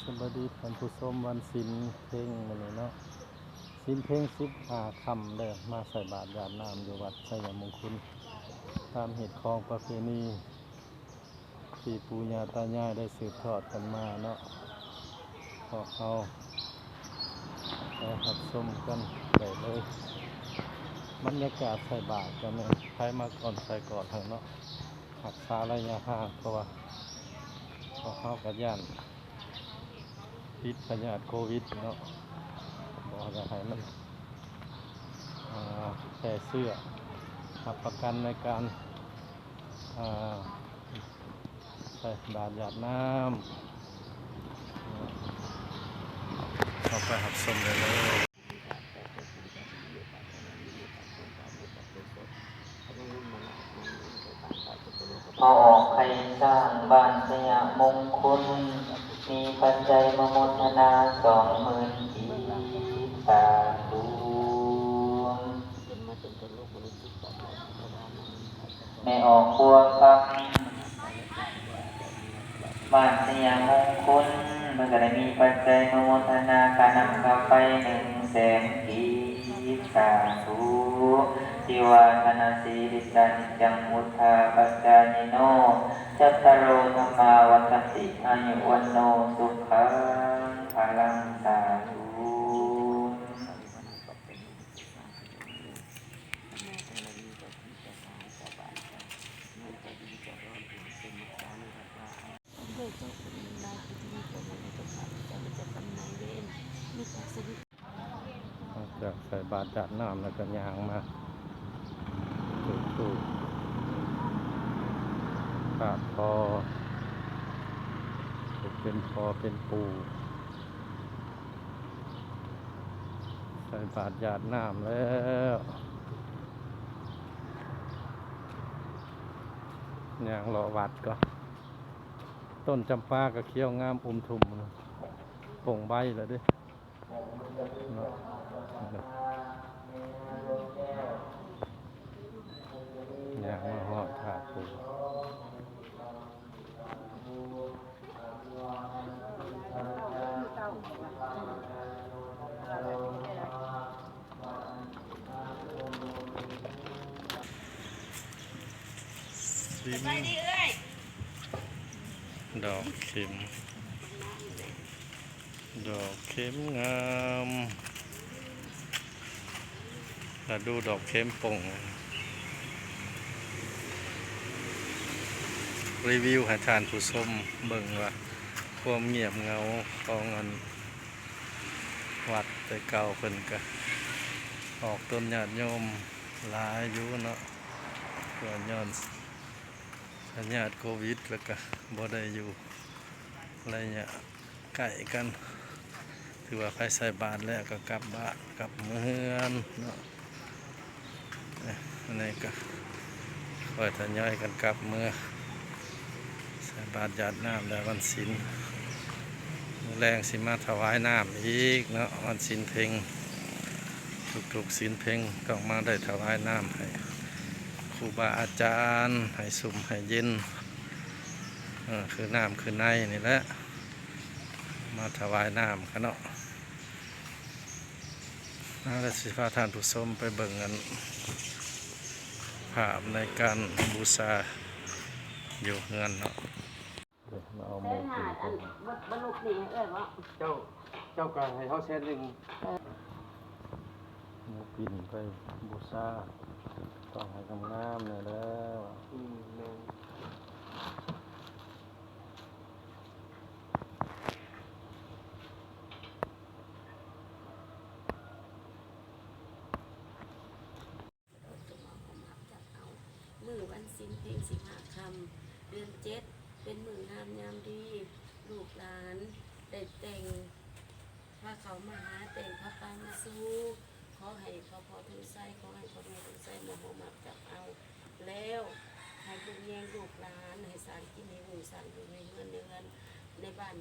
ສະບາຍດີທ່ານຜູ້ຊົມ, ວັນສິນເພັງມື້ນີ້ເນາະ, ສິນເພັງສິບຫ້າຄ່ຳເດີ ມາໃສ່ບາດຢາດນ້ຳຢູ່ວັດໄຊຍະມົງຄຸນ ຕາມຮີດຄອງປະເພນີ ທີ່ປູ່ຍ່າຕາຍາຍໄດ້ສືບທອດກັນມາເນາະ. ພວກເຮົາໄປຮັບຊົມກັນໄດ້ເລີຍ. ບັນຍາກາດໃສ່ບາດກໍແມ່ນໃຜມາກ່ອນໃສ່ກ່ອນຫັ້ນເນາະ, ຮັກສາໄລຍະຫ່າງ ເພາະວ່າພວກເຮົາກໍຢ້ານຕິດພະຍາດໂຄວິດເນາະ, ບໍ່ຢາກໃຫ້ມັນ ອ່າ ແຜ່ເຊື້ອ. ຮັບປະກັນໃນການ ອ່າ ໃສ່ບາດຢາດນ້ຳ. ເຮົາໄປຮັບຊົມໄດ້ເລີຍ. ພໍ່ອອກໄຂ່ຊ້າງ ບ້ານໄຊຍະມົງຄຸນ ມີປັດໄຈມາໂມທະນາສອງໝື່ນກີບ ສາທຸ. ແມ່ອອກບົວຄຳ ບ້ານໄຊຍະມົງຄຸນ ເພິ່ນກໍໄດ້ມີປັດໄຈມາໂມທະນາຄ່ານ້ຳຄ່າໄຟໜຶ່ງແສນກີບ ສາທຸ. ທິວາທະນະສີລິດສານິດຈັງ ພຸດທາປັດຈາຍິໂນ ຈັດຕາໂລ ທຳມາ ວັດທັນຕິ ອາຍຸ ວັນໂນ ສຸຂັງ ພະລັງ ສາທຸ. ຫຼັງຈາກໃສ່ບາດຢາດນ້ຳແລ້ວກໍຍ່າງມາຈູດທູບ ກາບຂໍ ຜູ້ເປັນພໍ່ເປັນປູ່. ໃສ່ບາດຢາດນ້ຳແລ້ວ ຍ່າງເລາະວັດກ່ອນ. ຕົ້ນຈຳປາກໍຂຽວງາມອຸ້ມທຸ່ມ ປົ່ງໃບແລ້ວເດ້ເນາະ. ຍ່າງມາຮອດທາດປູ່. ດອກເຂັມ ດອກເຂັມງາມ. ລະດູດອກເຂັມປົ່ງ ຣີວິວໃຫ້ທ່ານຜູ້ຊົມເບິ່ງວ່າ ຄວາມງຽບເຫງົາຂອງອັນວັດແຕ່ເກົ່າ ເພິ່ນກະອອກຕົນຍາດໂຍມຫຼາຍຢູ່ເນາະ, ເພາະຍ້ອນພະຍາດໂຄວິດ ແລ້ວກະບໍ່ໄດ້ຢູ່ໄລຍະ ໃກ້ກັນ ຖືວ່າໃຜໃສ່ບາດແລ້ວກໍກັບບ້ານກັບເມືອງເນາະ. ອັນນີ້ກໍຄ່ອຍທະຍອຍກັນກັບເມືອ ໃສ່ບາດຢາດນ້ຳແລ້ວວັນສິນ ມື້ແລງຊິມາຖວາຍນ້ຳອີກເນາະ. ວັນສິນເພັງ ທຸກໆສິນເພັງຕ້ອງມາໄດ້ຖວາຍນ້ຳໃຫ້ຄູບາອາຈານ ໃຫ້ຊຸ່ມໃຫ້ເຢັນ ເອີ ຄືນ້ຳຄືໃນນີ້ແຫຼະ ມາຖວາຍນ້ຳກັນເນາະ. ແລ້ວຊິພາທ່ານຜູ້ຊົມໄປເບິ່ງອັນ ພາບໃນການບູຊາຢູ່ເຮືອນເນາະ. ມາເອົາໝູ ແສນຫ້າ ກິນ ອັນ ເບິດ ເບິດລູກນີ້ໃຫ້ເອື້ອຍບໍ່? ເຈົ້າ ເຈົ້າກໍໃຫ້ເຮົາແສນໜຶ່ງ. ເອີ ໝູປີ້ນໄປບູຊາ ຕ້ອງໃຫ້ງາມໆແດ່ເດີ. ອືມ ແມ່ນ. ເຈົ້າມາເອົາມາຈັບເອົາ ມື້ວັນສິນເພັງສິບຫ້າຄ່ຳ ເດືອນເຈັດ ເປັນມື້ງາມຍາມດີ ລູກຫຼານໄດ້ແຕ່ງພາເຂົ້າມາຫາ ແຕ່ງຜ້າປ່າມາສູ່. ຂໍໃຫ້ພໍ່ພໍ່ທອງໄຊ ຂໍໃຫ້ພໍ່ແມ່ທອງໄຊມາເອົາມາຈັບເອົາ ແລ້ວໃຫ້ບຸນແຍງລູກຫຼານ ໃຫ້ສ້າງກິນໃຫ້ຮຸ່ງ ສ້າງຢູ່ໃນເຮືອນ ໃນເຮືອນ ໃນບ້ານ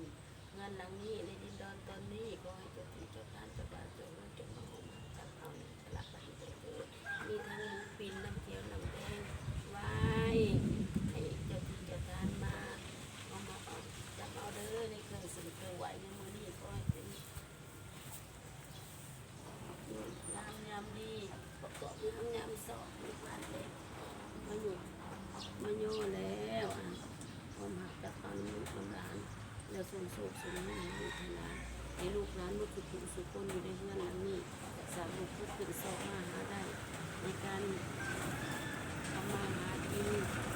ເຮືອນຫຼັງນີ້ ໃນດິນດອນຕອນນີ້ ຂໍໃຫ້ເຈົ້າທີ່ເຈົ້າທານ ເຈົ້າບ້ານເຈົ້າເຮືອນ ຈົ່ງມາເອົາມາຈັບເອົາ ສະຫຼະບັນເດີ. ມີທັງໝູປີ້ນ ນ້ຳຂຽວ ນ້ຳແດງ ຫວາຍ ໃຫ້ເຈົ້າທີ່ເຈົ້າທານມາ ເອົາມາເອົາ ຈັບເອົາເດີ ໃນເຄື່ອງເສັ້ນເຄື່ອງໄຫວ້ ໃນມື້ ປະສົມໂຊກສົມໝານໃຫ້ລູກໃຫ້ຫຼານ ໃຫ້ລູກຫຼານໝົດທຸກຜູ້ສູ່ຄົນຢູ່ໃນເຮືອນຫຼັງນີ້ ສາມາດລຸກຂຶ້ນຊອກມາຫາໄດ້ ໃນການທຳມາຫາກິນ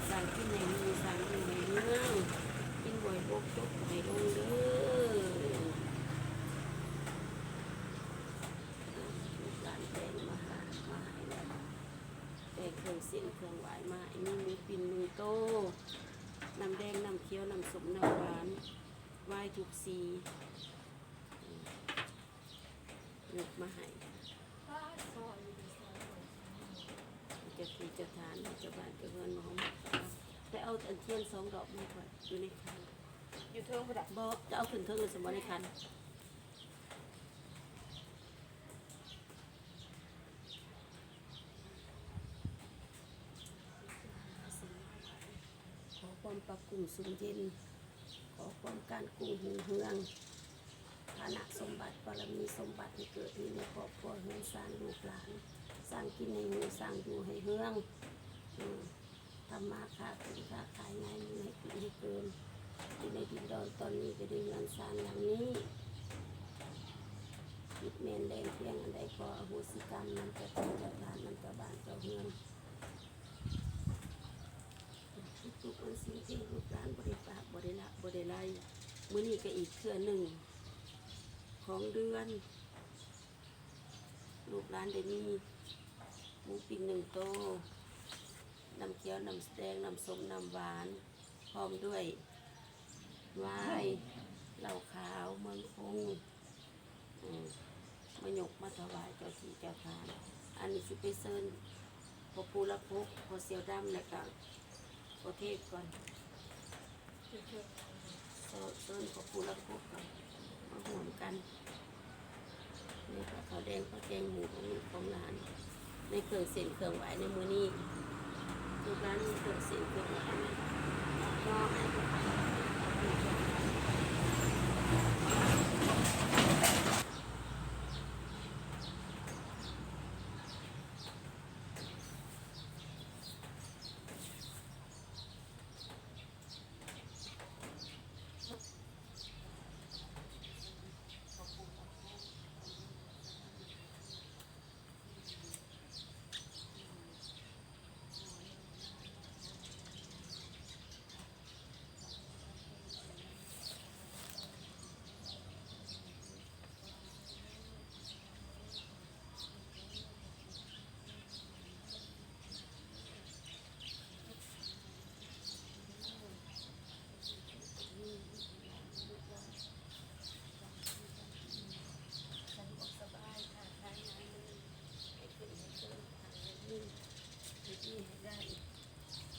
ສ້າງກິນໃຫ້ມີ ສ້າງຢູ່ໃຫ້ເຮືອງ ກິນບໍ່ໃຫ້ບົກ ຈົກບໍ່ໃຫ້ລົງເດີ. ລູກຫຼານແຕ່ງມາຫາ ມາໃຫ້ແລ້ວ ແຕ່ງເຄື່ອງເສັ້ນເຄື່ອງຫວ້າຍມາໃຫ້ ມີໝູປີ້ງໜຶ່ງໂຕ ນ້ຳແດງ ນ້ຳຂຽວ ນ້ຳສົ້ມ ນ້ຳຫວານ ຫວ້າຍທຸກສີ ຍົກມາໃຫ້ເຈົ້າທີ່ເຈົ້າທານ ເຈົ້າບ້ານເຈົ້າເຮືອນມາຫອມ. ໄປເອົາອັນທຽນສອງດອກມາໃຫ້ຂ້ອຍ ຢູ່ໃນຂັນ ຢູ່ເທິງພຸ້ນລະ. ບໍ່ ຈະເອົາຂຶ້ນເທິງແລ້ວຊັ້ນບໍ່ ໃນຂັນ. ຂໍຄວາມປະກຸ້ມຊຸ່ມເຢັນ ຂໍຄວາມການກຸ້ງຮຸ່ງເຮືອງ ຖານະສົມບັດ ບາລະມີສົມບັດ ໃຫ້ເກີດມີໃນຄອບຄົວເຮືອນຊານລູກຫຼານ ສ້າງກິນໃຫ້ເຮືອງ ສ້າງຢູ່ໃຫ້ເຮືອງ ອື ທຳມາຄ້າຂຶ້ນຄ້າຂາຍ ງ່າຍມືໃຫ້ຂຶ້ນໃຫ້ເກີນ ຢູ່ໃນດິນດອນຕອນນີ້ ຢູ່ໃນເຮືອນຊານຫຼັງນີ້ ຜິດແມ່ນແລ່ນພຽງອັນໃດ ຂໍອະໂຫສິກຳນຳເຈົ້າທີ່ເຈົ້າທານ ນຳເຈົ້າບ້ານເຈົ້າເຮືອນ ທຸກໆອັນສິ່ງທີ່ລູກຫຼານບໍ່ໄດ້ປາກ ບໍ່ໄດ້ລະ ບໍ່ໄດ້ໄລ. ມື້ນີ້ກໍອີກເທື່ອໜຶ່ງຂອງເດືອນ ລູກຫຼານໄດ້ມີໝູປີ້ງໜຶ່ງໂຕ ນ້ຳຂຽວ ນ້ຳແດງ ນ້ຳສົ້ມ ນ້ຳຫວານ ພ້ອມດ້ວຍ ວາຍ ເຫຼົ້າຂາວ ເມືອງຄົງ ເອີ ມາຍົກມາຖວາຍເຈົ້າທີ່ເຈົ້າທານ. ອັນນີ້ຊິໄປເຊີນພໍ່ປູ່ຫຼັກຫົກ ພໍ່ສ່ຽວດຳ ແລ້ວກະພໍ່ເທບກ່ອນ ເຊີ ເຊີນພໍ່ປູ່ຫຼັກຫົກກ່ອນ ມາຮ່ວມກັນ. ນີ້ກໍເຂົ້າແດງ ເຂົ້າແກງໝູຂອງລູກຂອງຫຼານ ໃນເຄື່ອງເສັ້ນເຄື່ອງຫວ້າຍໃນມື້ນີ້ ລູກຫຼານມີເຄື່ອງເສັ້ນເຄື່ອງຫວ້າຍມາ ຂໍໃຫ້ ສະດວກສະບາຍ ຄ້າຂາຍງ່າຍມື ໃຫ້ຂຶ້ນໃຫ້ເກີນ ໃຫ້ມີ ໃຫ້ມີໃຫ້ໄດ້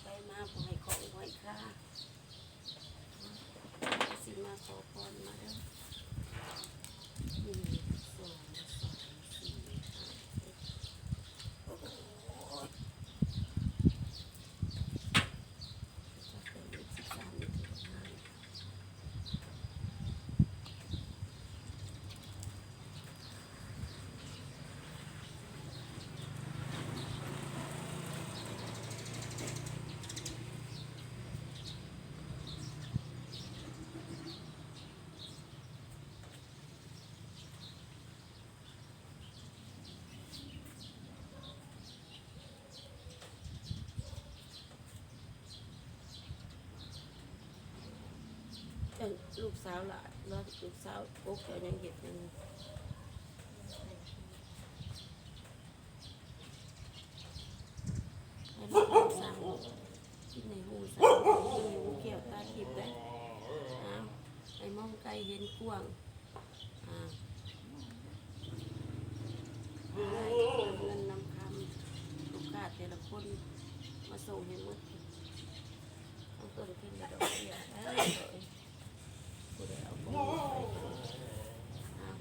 ໄປມາບໍ່ໃຫ້ຂ້ອງບໍ່ໃຫ້ຄາ. ມາ ຊິມາຂໍພອນມາເດີ ໜຶ່ງ ສອງ ສາມ ສີ່ ຫ້າ ຫົກ ໂອ້ຍ ຈັກເປັນອີກສິບສາມນາທີ ເອີ ລູກສາວຫຼາຍເນາະ ລູກສາວກົກເຈົ້າຍັງເຮັດຢູ່ ໃຫ້ລູກສາວກິນໃຫ້ຮູ້ ສ້າງໃຫ້ຮູ້ແກ້ວຕາທິບໄດ້ ອ້າວ ໃຫ້ມອງໄກເຫັນກວ້າງ. ອ່າ ໃຫ້ນຳເງິນນຳຄຳ ລູກຄ້າແຕ່ລະຄົນມາສົ່ງໃຫ້ໝົດ ເອົາຕົ້ນຂຶ້ນມາດອກເບ້ຍ ເອີ ຜູ້ໃດເອົາຂອງໄປ ເອົາ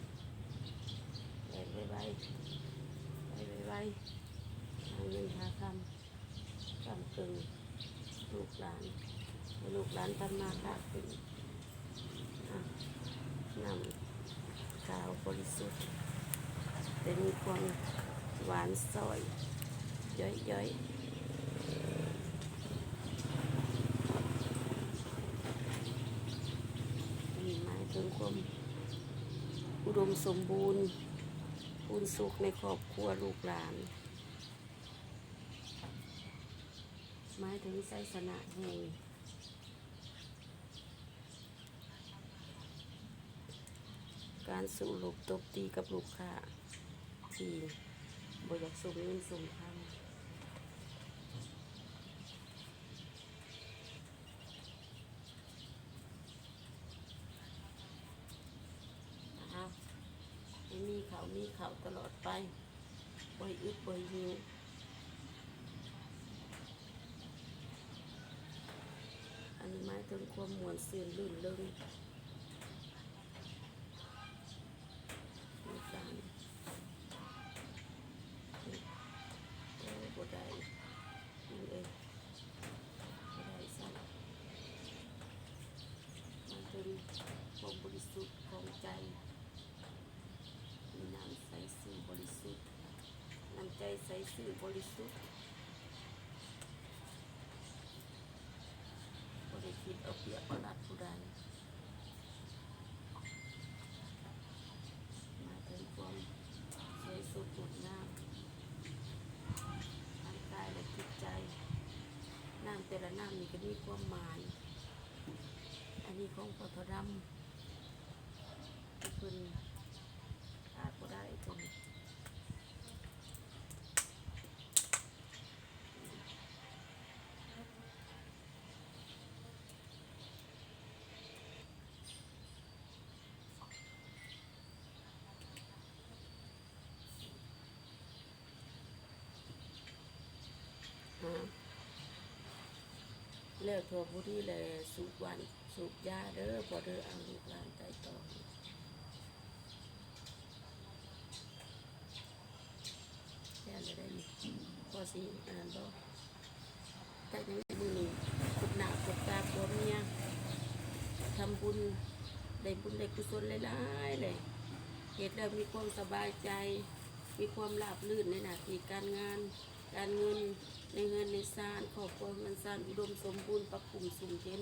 ແລ່ນໄວໆ ໄປໄວໆ ຫາເງິນຫາຄຳ ກຳເກິ່ງລູກຫຼານ ໃຫ້ລູກຫຼານທຳມາຄ້າຂຶ້ນ ອາ ນ້ຳຂາວບໍລິສຸດ ແຕ່ມີຄວາມຫວານຊອຍ ຍ້ອຍໆ ອືມ ເຖິງຄວາມອຸດົມສົມບູນ, ພູນສຸກໃນຄອບຄົວລູກຫຼານ, ໝາຍເຖິງໄຊຊະນະແຫ່ງ ການສູ້ລົບຕົບຕີກັບລູກຄ້າທີ່ບໍ່ຢາກສົ່ງເງິນສົ່ງຄຳ. ອ້າວ ໃຫ້ມີເຂົ້າມີເຂົ້າຕະຫຼອດໄປ, ບໍ່ໃຫ້ອຶດບໍ່ໃຫ້ຫິວ. ອັນນີ້ໝາຍເຖິງຄວາມມ່ວນຊື່ນລື່ນເລີງໃນການ ໂອ້ ບໍ່ໄດ້ ເອີ ບໍ່ໄດ້ຊັ້ນ. ໝາຍເຖິງຄວາມບໍລິສຸດຂອງໃຈ, ມີນ້ຳໃສຊື່ບໍລິສຸດ, ນ້ຳໃຈໃສຊື່ບໍລິສຸດ, ບໍ່ໄດ້ຄິດເອົາປຽບເອົາລັດຜູ້ໃດ. ໝາຍເຖິງຄວາມສວຍສົດງົດງາມ ທັງກາຍ ແລະ ຈິດໃຈ. ນ້ຳແຕ່ລະນ້ຳນີ້ກໍມີຄວາມໝາຍ. ອັນນີ້ຂອງພໍ່ເຖົ້າດຳ ເພິ່ນຂາດບໍ່ໄດ້ຕົວນີ້. ອາ ແລ້ວທົ່ວຜູ້ດີແລະ ສູບຫວານສູບຢາເດີພໍ່ເດີ. ເອົາລູກຫຼານໄຕ່ຕອງ ແລ້ວໄດ້ນີ້ ພໍຊິອັນນັ້ນບໍ່? ແຕ່ຍັງໄດ້ມື້ນີ້ພົບໜ້າພົບຕາຜົວເມຍ, ທຳບຸນ ໄດ້ບຸນໄດ້ກຸສົນຫຼາຍໆ ແຫຼະ. ເຮັດແລ້ວມີຄວາມສະບາຍໃຈ, ມີຄວາມລາບລື່ນໃນໜ້າທີ່ການງານ, ການເງິນ, ໃນເຮືອນໃນຊານ, ຄອບຄົວເຮືອນຊານອຸດົມສົມບູນ, ປະຄຸມຊຸ່ມເຢັນ.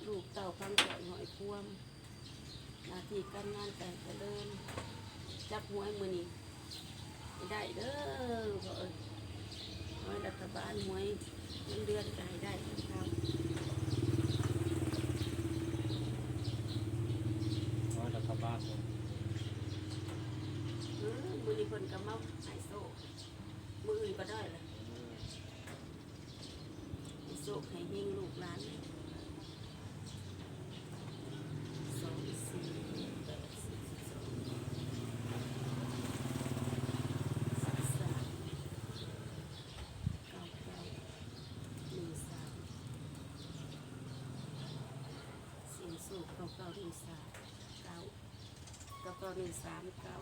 ລູກເຕົ້າພັງແກ້ວຫ້ອຍພວມ, ໜ້າທີ່ການງານກະໃຫ້ຈະເລີນ. ຈັບຫວຍມື້ນີ້ໃຫ້ໄດ້ເດີພໍ່ເອີຍ, ຫວຍລັດຖະບານ, ຫວຍເງິນເດືອນກະໃຫ້ໄດ້ນຳເຂົາ. ຫວຍລັດຖະບານບໍ່? ເອີ ມື້ນີ້ເພິ່ນກະມາໃຫ້ໂຊກ, ມື້ອື່ນກະໄດ້ລະ. ເອີ ໃຫ້ໂຊກໃຫ້ເຮງລູກຫຼານ ສອງ ສີ່ ແປດ ສິບ ສິບສອງ ສິບສາມ ເກົ້າ ເກົ້າ ໜຶ່ງ ສາມ ສີ່ ສູນ ເກົ້າ ເກົ້າ ໜຶ່ງ ສາມ ເກົ້າ ເກົ້າ ເກົ້າ ໜຶ່ງ ສາມ ເກົ້າ.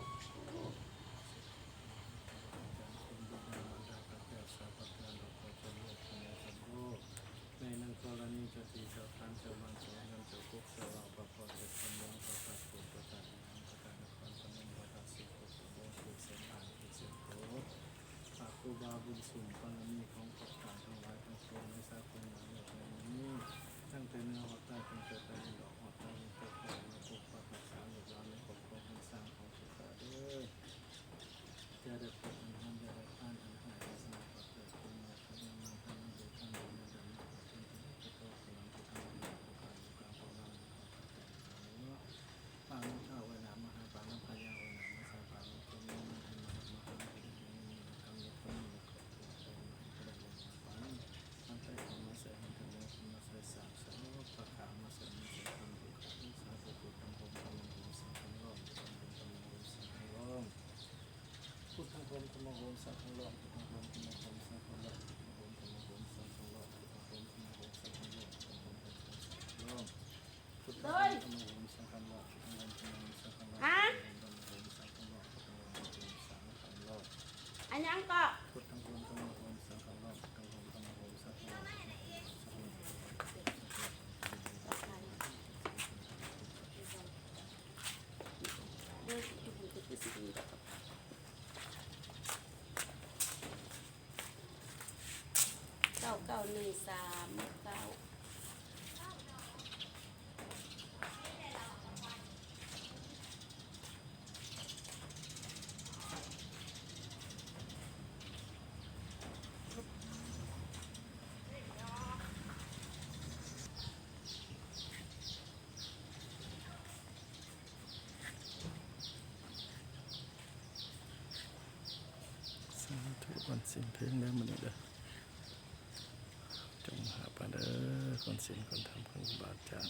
ໂອ້ ໃນກໍລະນີເຈົ້າທີ່ເຈົ້າທານເຈົ້າບ້ານເຈົ້າເຮືອນເຈົ້າກົກເຈົ້າເຫຼົ່າ ພະພໍ່ເຈົ້າຄຳຫຼວງ ພະທາດໂພນ ພະທາດວິຫານ ພະທາດນະຄອນພະນົມ ພະທາດສີໂຄດຕະໂບ ເຂດເຊນອາດ ເຂດເຊນໂຕ ພະຄູບາບຸນຊຸມ ບາລະມີຂອງພວກທ່ານທັງຫຼາຍທັງປວງ ໃນສາກົນນາໂລກໃນມື້ນີ້ ຕັ້ງແຕ່ເໜືອຮອດໃຕ້ ຕັ້ງແຕ່ຕາເວັນອອກຮອດຕາເວັນຕົກ ຂໍໃຫ້ປົກປັກຮັກສາລູກຫຼານໃນຄອບຄົວເຮືອນຊານຂອງພວກຂ້າເດີ. ຢ່າໄດ້ພົບອັນຮ້າຍ ຢ່າໄດ້ຜ່ານອັນຮ້າຍ ແລະ ສະໜາປັດເກີດຂຶ້ນມາ ພະຍາມານທັງເວທະນາ ແລະ ດັງນະຄອນ ເປັນທີ່ເຮັດກະທົບ ພະລັງທີ່ທຳງານ ຜູ້ຂ້າຢູ່ກາງພວກເຮົາ ປາງນ້ຳທ້າວໄວໜາມມະຫາ ປາງນ້ຳພະຍາໄວໜາມມະຊາ ປາງນ້ຳຕົນມີມັນໃຫ້ມະຫາ ມະຫາ ໃຫ້ໄດ້ມີເງິນກຳລັງ ໃຫ້ໄດ້ເງິນກຳລັງ ໃຫ້ໄດ້ເງິນກຳລັງ ທັງໃຕ້ເຂົ້າມາໃສ່ ທັງເທິງເໜືອຂຶ້ນມາໃສ່ ສາມສອງ ພະຂ້າມາໃສ່ ມີໃສ່ຄຳ ຜູ້ຂ້າຮັກສາ ພະພຸດທັງຫົມ ທຳມະຫົມ ສັງຄັງລອງ ທຳມະຫົມ ທຳມະຫົມ ສັງຄັງລອງ ພຸດທັງຫົມ ທຳມະຫົມ ສັງຄັງລອງ ພຸດທັງຫົມ ທຳມະຫົມ ສັງຄັງລອງ ພຸດທັງຫົມ ທຳມະຫົມ ສັງຄັງລອງ ພຸດທັງຫົມ ທຳມະຫົມ ສັງຄັງລອງ ພຸດທັງຫົມ ທຳມະຫົມ ສັງຄັງລອງ ພຸດທັງຫົມ ທຳມະຫົມ ສັງຄັງລອງ ພຸດທັງຫົມ ທຳມະຫົມ ສັງຄັງລອງ ພຸດທັງຫົມ ທຳມະຫົມ ສັງຄັງລອງ ພຸດທັງຫົມ ທຳມະຫົມ ສັງຄັງລອງ ພຸດທັງຫົມ ທຳມະຫົມ ສັງຄັງລອງ ພຸດທັງຫົມ ທຳມະຫົມ ສັງຄັງລອງ ພຸດທັງຫົມ ທຳມະຫົມ ສັງຄັງລອງ ພຸດທັງຫົມ ທຳມະຫົມ ສັງຄັງລອງ ພຸດທັງຫົມ ທຳມະຫົມ ສັງຄັງລອງ ພຸດທັງຫົມ ທຳມະຫົມ ສັງຄັງລອງ ພຸດທັງຫົມ ທຳມະຫົມ ເກົ້າເກົ້າໜຶ່ງສາມເກົ້າ ເກົ້າເກົ້າໜຶ່ງສາມເກົ້າ. ສຽງເພງເດີມື້ນີ້ເດີ. ຈົ່ງມາຫາກັນເດີ ຄົນສິນຄົນທຳ ຄົນບາອາຈານ.